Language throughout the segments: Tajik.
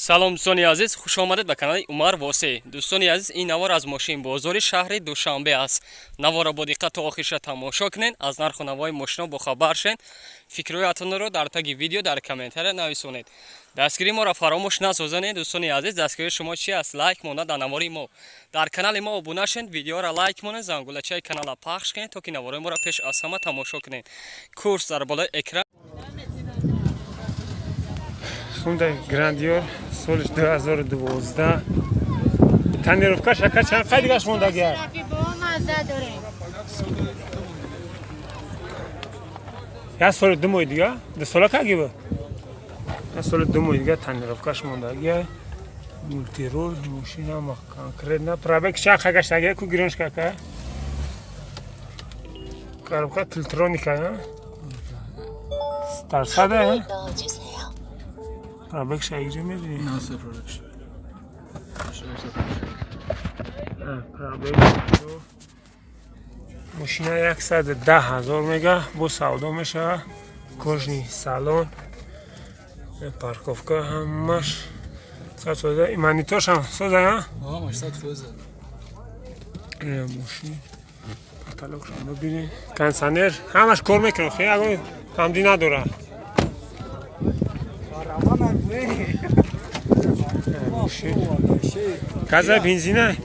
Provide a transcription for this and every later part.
Салом, дӯстони азиз, хуш омадед ба канали Умар Восе. Дӯстони азиз, ин навор аз мошинбозори шаҳри Душанбе аст. Наворро бо диққат то охирша тамошо кунед, аз нарху навои мошино бохабар шед. Фикрҳоятонро дар таги видео дар комментария нависонед. Дастгирии моро фаромӯш насозанед, дӯстони азиз. Дастгирии шумо чи аст? Лайк монда дар навори мо, дар канали мо обуна шед, видеоро лайк монед, зангулачаи канала пахш кунед, то ки наворои моро пеш аз ҳама тамошо кунед. Курс дар болои экран. Hyundai Grandeur, соли 2012. Тонировка шака чанд қай дигаш мондагия? Як соли 2 моҳи дига, 2 сола каги буд? Як соли 2 моҳи дига тонировкаш мондагия. Мультирул, мошина конкретно. Пробег чанд қай гаштагия ку гиронш кака? Коробка тилтроника, старсада? Пробег шаиҷа мебинӣ? Пробег мошина 110 000 мега, бо савдо мешава. Кожаный салон, парковка, ҳамаш сад. Мониторшам соза? Мошин каталогшам бибинед, кондиционер, ҳамаш кор мекунад, хе ягон камдӣ надорад. Газа, бензина?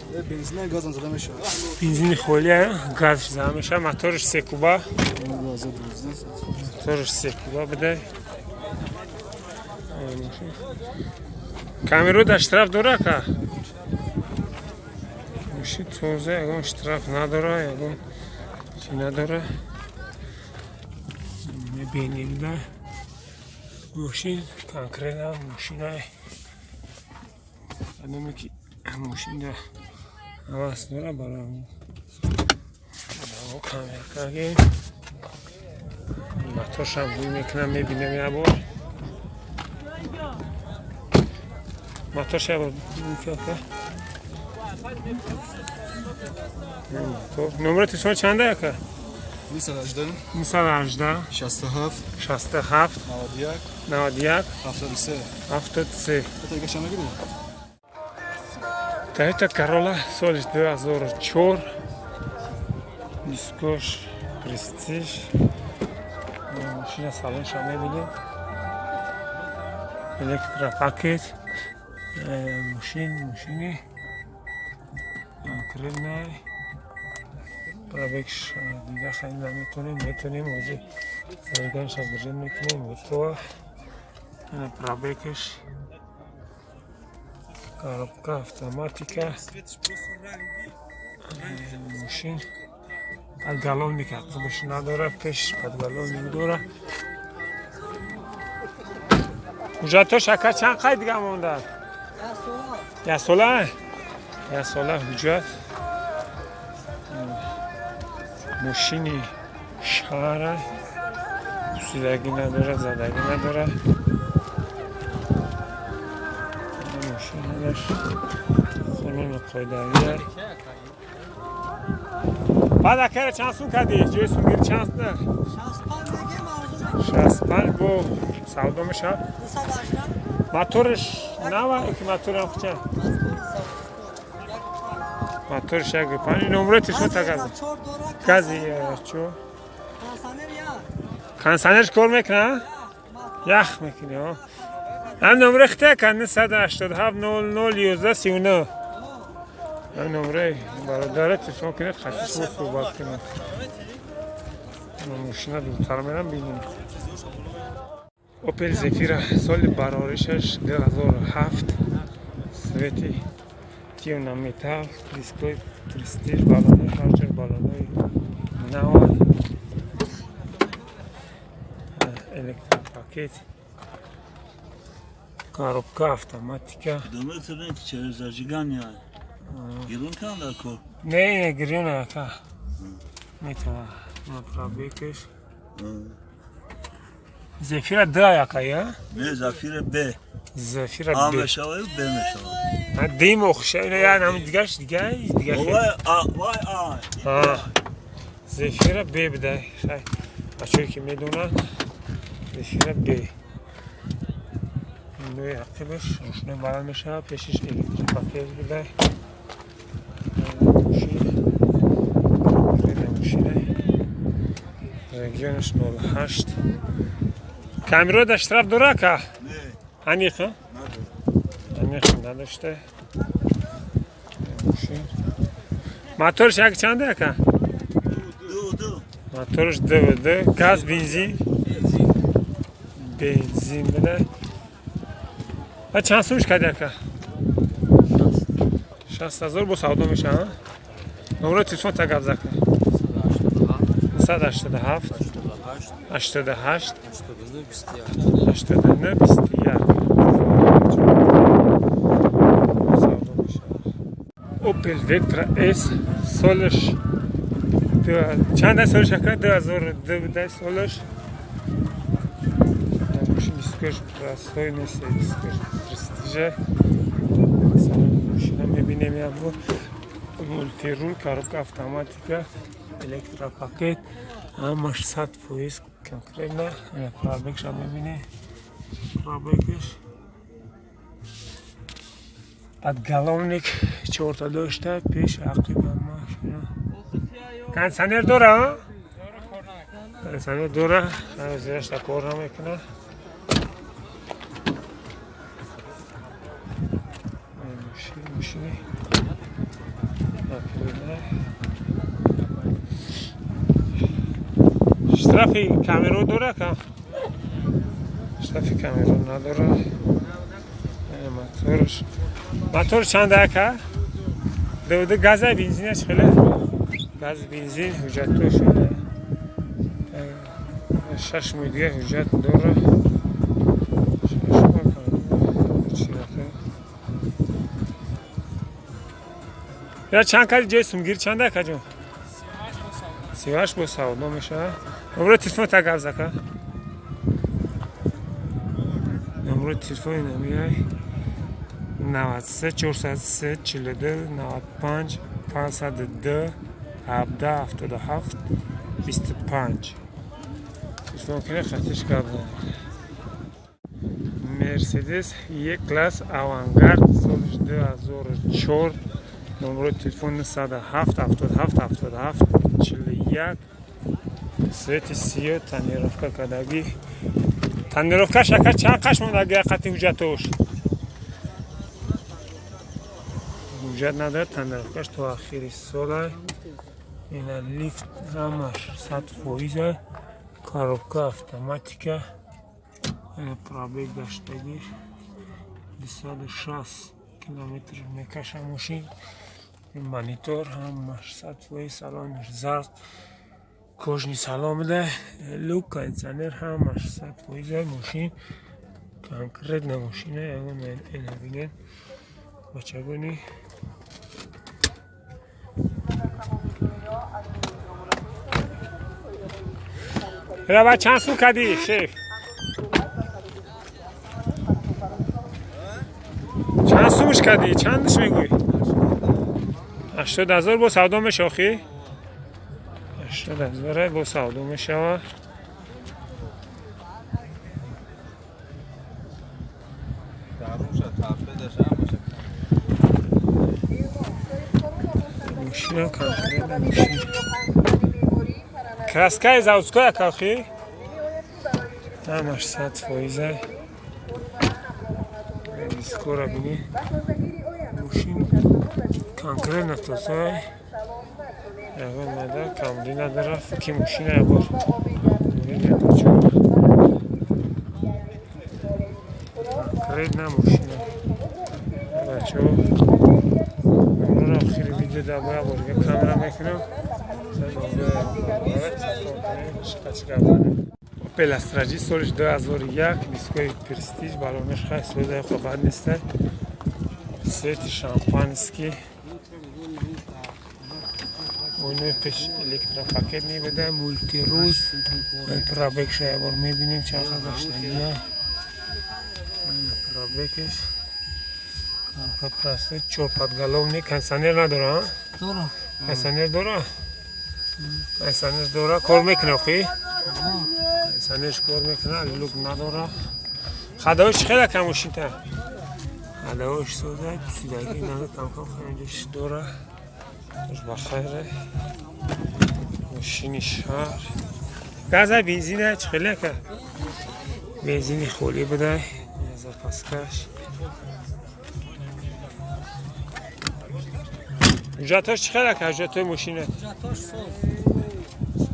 Бензини холия, газ зада мешавад. Моторш 3 куба, моторш 3 куба бидай. Камеро да штраф дора ка? Мошин тоза, ягон штраф надора, ягон чи надора. Мебинем да мошин конкретно, мошинаи одаме ки мошин да ҳавас дора, барои камера кардем. Моторшам бӯй мекунам, мебинем як бор моторш, як бор. Номери телефон чанда, яка? 918. 918. 67. 67. 91. 91. 73. 73. Toyota Corolla, соли 2004, дискош Престиж. Мошина салонша мебинем, электропакет. Мошин, мошини конкретный. Пробегш дига хеле наметонем, метонем ҳозир зажиганша гирем, мекунем, готово. Пробегш, коробка автоматика. Мошин подголовник ақибаш надора, пеш подголовник дора. Ҳуҷҷатош, ака, чанд қай дига монда? Як сола, як сола ҳуҷҷат. Мошини шаҳра, пусидагӣ надора, задагӣ надора. Мошин ҳамаш қонуну қоидавия. Баъд, акара, чанд сум кардӣ? Ҷои сумгирӣ чанд? 65, бо савдо мешавад. Моторш нава ки моторам чанд? Моторш 1,5. Номерои телефон та гази гази чо? Кондиционерш кор мекунад, ях мекунӣ. Ҳам номерои хита ка? 987 00 11 39. Ҳам номерои бародара телефон кунед, хати шумо суҳбат кунед. Мошина дуртар мерам, бинем. Опел Зефира, соли бароришаш 2007, цвети тёмный металл, дискои Престиж, балонои ҳарчар балонои нава, электропакет, коробка автоматика. Через зажигание. Гирон кан дар кор? Не, гирён ака. Метавон. На пробегш. Зефира Д яка, я? Не, Зафира Б. Зефира А Б. мешавад, Б мешавад. Дим охша, ина я нам дигаш, дига, дига. Вай А, вай А. А. Зефира Б бидай. Хай. Бачое ки медонанд, Зефира Б. Оинои ақибаш рӯшнои баланд мешавад, пешиш электропакет буда. Мошина регионаш 08. Камеро да штраф дора ка? Аниқ, аниқ надошта. Моторш як чанде ака? Моторш ду. Газ, бензин? Бензин буда. А чанд сумш кади ака? 60 000 бо савдо мешава. Номерои телефон та гап закна. 187 88 89 21. Opel Vectra S солаш чанд солаш ака? 2012 солаш. Мошин дискош простой нест, дискош престижа. Мошина мебинем як бор. Мультируль, коробка автоматика, электропакет, ҳамаш 100% конкретно. Пробегша мебинӣ, пробегаш. Подголовник чорта дошта, пеш, ақиб машина. Кондиционер дора? Кондиционер дора, зирашта кор намекуна. Мошини штрафи камеро дора ка? Штрафи камеро надора. Моторш мотор чанд ака? Ду газа, бензинаш хеле? Газ, бензин, ҳуҷҷатош 6 моҳи дига ҳуҷҷат дора. 6 моҳ. Я чанд кади ҷои сумгир чанд ака ҷон? 38 бо савдо мешавад. Номерои телефон та гап зака. Номерои телефони намиай 93 403 42 95 502 17 77 25. Телефон кунед, хатиш гап занед. Мерседес Е класс Авангард соли 2004, номерои телефон 907 77 77 41, цвети сиё, тонировка кардагӣ. Тонировка шака чанд қаш мондаги қати ҳуҷҷатош? Ҳуҷҷат надорад, тонировкаш то ахири сола. Ина лифт, ҳамаш 100%-а, коробка автоматика. Пробег гаштагиш 260 километр мекаша мошин. Монитор ҳамаш 100%, салонаш зард, кожаный салон буда, люк, кондиционер, ҳамаш 100%. Мошин конкретно мошина ягон ина бинед, бачагони. Ра чанд сум кардӣ, шеф? Чанд сумш кардӣ? Чандаш мегӯӣ? 80 000 бо савдо меша охи? 80 000 бо савдо мешава. Дарунша торпедаша ҳамаша. Мошина конкретно мошин. Краскаи заводской акахи? Ҳамаш 100%. Дискора бини. Мошин конкретно тозай. Ягон мада камбудӣ надорад. Ки мошина ябор. Конкретно мошина. Бачаҳо, номерро охири видео дар боя бор дига камера мекунам. Opel Astra J солиш 2001, дискои престиж, балонаш хай соза, хабар неста. Цвети шампанский. Ойнои пеш электропакет мебуда, мультируль. Пробегша ябор мебинем чанд гаштагия. Пробегш. Простой чор подголовник, кондиционер надора? Дора. Кондиционер дора? Кондиционер дора, кор мекуна охи? Кондиционерш кор мекуна, люк надора. Хадавош хеле кам мошинта. Хадавош соза, пусидаги нага кам-кам хеле дора. Хуш ба хайре. Мошини шаҳр. Газа бензина чӣ хеле ка? Бензини холӣ будай. Запаскаш. Ҳуҷҷатош чӣ хеле ка? Ҳуҷҷатои мошина.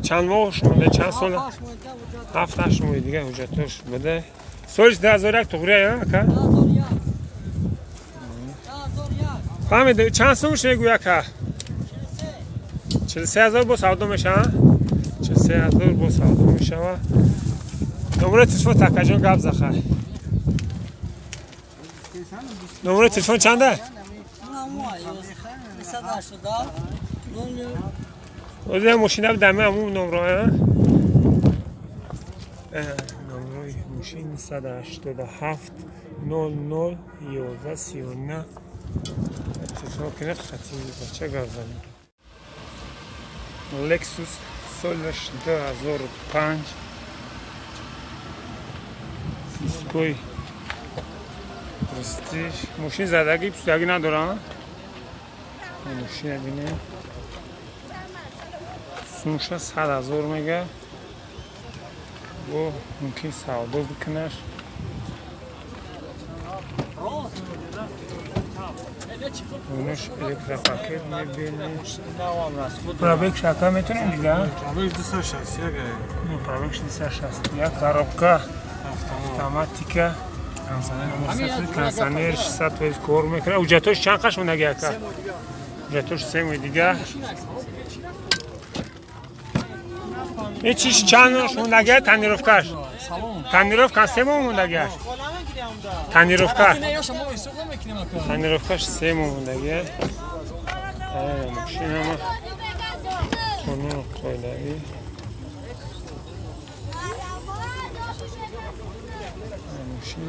Чанд моҳ монда, чанд сол? 7-8 моҳи дига ҳуҷҷатош будай. Солиш 2001 туғрия, ака? Фаҳмид, чанд сум мегӯй, ака? 43 000 бо савдо мешава? 43 000 бо савдо мешава. Номерои телефон такаҷон гап захай. Номерои телефон чанда? Ози мошина даме аму номро, номрои мошин 187 00 11 39. Телефон кунед, хати бача гап занед. Lexus солаш 2005, дискои Престиж. Мошин задагӣ пусидаги надорам. Мошина бинем. Сумша 100 000 мега. Бо мумкин савдо бикунаш. Унуш электропакет мебинем. Пробег шака метонем дига? Пробег 261. Пробег 261. Коробка автоматика. Кондиционер 600% кор мекунад. Ҳуҷҷатош чанд қаш мондаги, ака? Ҳуҷҷатош 3 моҳи дига. Ин чиш чанд мондаги тонировкаш? Тонировка 3 моҳ мондаги. Тонировка. Тонировкаш 3 моҳ мондаги. Мошинама қонун қоидавӣ. Мошин.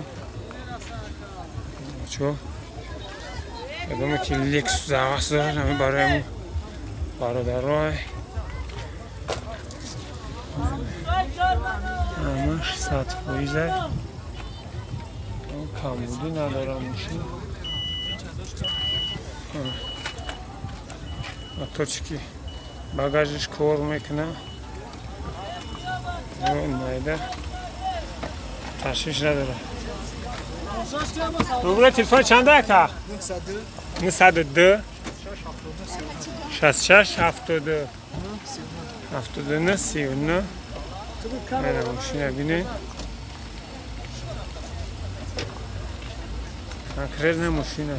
Чо? Ядоме ки Lexus авас дорад, ҳами барои бародарой. Ҳамаш 100%. Камбудӣ надорам мошин. Моторчики багажиш кор мекунад. Майда ташвиш надорад. Номерои телефон чанда, ака? 902 66 72 79 39. Мана мошина бинед. Конкретная мошина.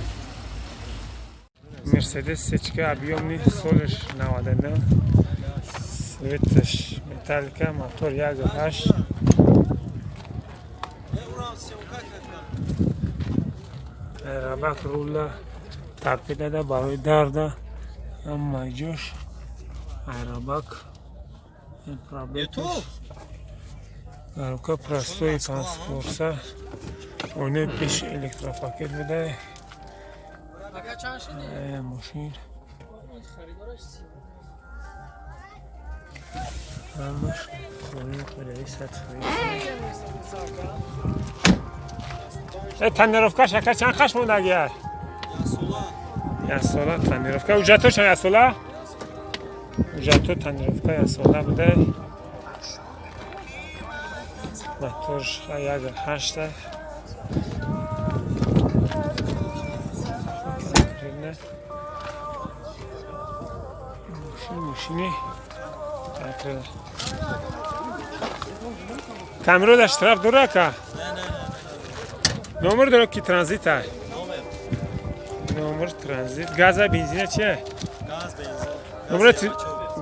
Мерседес сечка объемный, солиш 99, цветаш металлика, мотор 1.8. Рабак рула торпедада барои дарда ҳама ҷош айрабак пробегаш. Коробка простой панскорса. Оинаи пеш электропакет будай. Мошин ҳамаш қонуни қоидаи 100%. Тонировкаш ака чанд қаш мондаги? Як сола тонировка. Ҳуҷҷатошам як сола? Ҳуҷҷато тонировка як сола будай. Моторш 1.8. Мошини камерода штраф дора, ака? Номер дора ки транзита? Номер транзит. Газа бензина чия? Газ бензин. Номер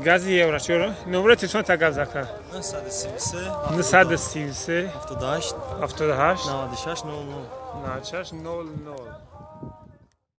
гази евро чоро? Номер телефон та газ, ака? 933 933 78 78 96 00. 96 00.